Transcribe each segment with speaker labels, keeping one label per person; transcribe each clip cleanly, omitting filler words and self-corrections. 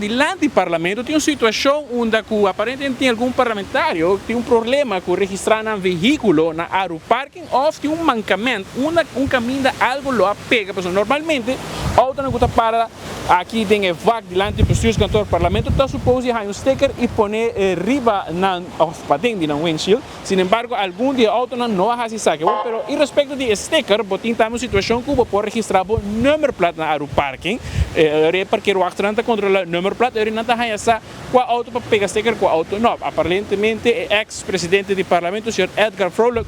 Speaker 1: Dilanti Parlamento tin un situacion unda cu aparentemente tin algun parlamentario tin un problema cu registra nan vehiculo na Aru Parking of tin un mancament unda un caminda algo lo a pega pasobra normalmente autonan cu ta para aki den e vak dilanti Bestuurskantoor Parlamento ta suppose di haña un sticker y pone riba nan of paden di nan windshield. Sin embargo, algun di e autonan no a hasi esaki. Awor, pero irrespecto di e sticker, bo tin tambe un situacion cu bo por registra bo nummerplaat na Aru Parking. Ora e parkeerwachternan ta controla nummerplaat, ora nan ta haña sa cua auto pa pega sticker, cua auto no. Aparentemente e ex presidente di parlamento, señor Edgar Vrolijk,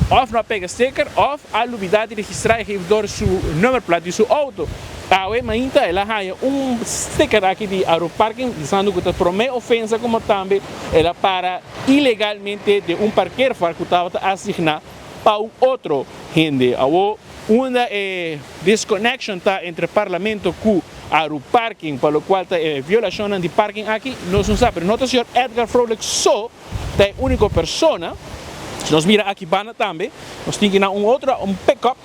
Speaker 1: of no a pega sticker of a lubida di registra e geefdor su nummerplaat di su auto. Awe mainta el a haña un sticker aki di Aru Parking, bisando cu ta prome ofensa como tambe el a para ilegalmente den un parkeervak ku tabata asigná pa un otro hende. Awor unda e disconnection ta entre Parlamento ku Aru Parking pa lokual ta e violashonnan di parking aki nos no sa, pero no ta señor Edgar Vrolijk so ta e úniko persona. Si nos mira aki banda tambe nos tin ki na un otro un pickup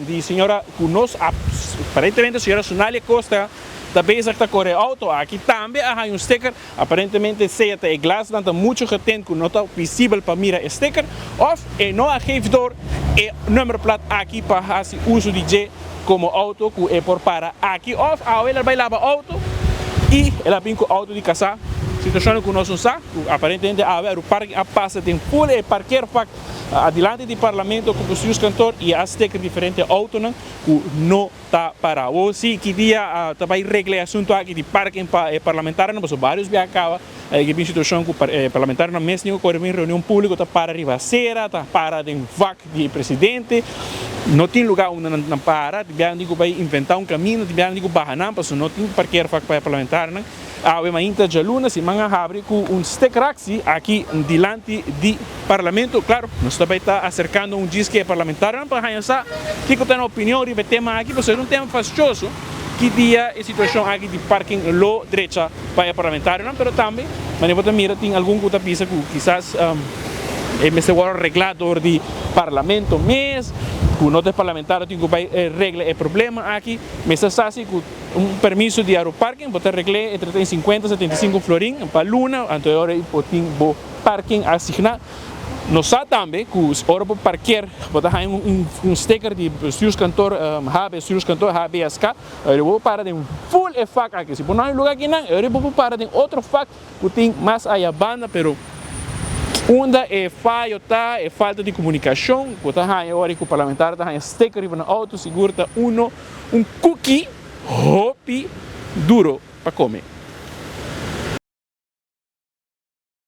Speaker 1: di señora ku nos aparentemente señora Sonalia Costa ta bezig ta kore auto aki tambe a haña un sticker. Aparentemente sea ta e glasnan ta mucho getint cu no ta visibel pa mira e sticker of e no a geef door e nummerplaat aki pa haci uso di dje como auto cu e por para aki of awe el a bay laba auto y el a bin cu auto di casa. Situacionnan cu nos no sa cu aparentemente awe Aru Parking a pasa den full e parkeervak adilanti di Parlamento cu Bestuurskantoor y a sticker diferente autonan cu no ta para. Awor si ki dia ta bay regla e asunto aki di parking pa e parlamentarionan pasobra varios bia caba e bin situacion cu e parlamentarionan mes tin cu core bin reunion publico ta para riba acera, ta para den vak di e presidente, no tin lugar unda nan para, tin bia nan tin cu bay inventa un camino, tin bia nan tin cu baha nan pasobra no tin parkeervak pa e parlamentarionan. Awe mainta djaluna siman a habri ku un stekraksi aki dilanti di Parlamento. Klaro, nos ta bai ta aserkando un djis ku e parlamentarionan pa haña sa kiko ta nan opinion riba e tema aki, pasobra e un tema fastioso ki dia e situashon aki di parking lo drecha pa e parlamentarionan, pero tambe manera bo ta mira tin algun ku ta bisa ku kisas e mester wòrdu reglá dor di Parlamento mes, ku no ta e parlamentario tin ku bai regla e problema aki. Mester sa si ku. Un permiso di Aru Parking bo ta regl'é entre ta 50 75 florin pa luna, anto e ora ei bo tin bo parking asigná. Nos sa tambe ku ora bo parker bo ta haña un sticker di bestuurskantoor H bestuurskantoor HBSK, e ora bo para den ful e vak aki. Si bo no haña un lugar akinan e ora bo por para den otro vak ku tin mas aya banda, pero unda e fayo ta, e falta di komunikashon ku ta haña ora ku parlamentario ta haña sticker riba nan outo sigur ta uno. Un cookie hopi duro pa come.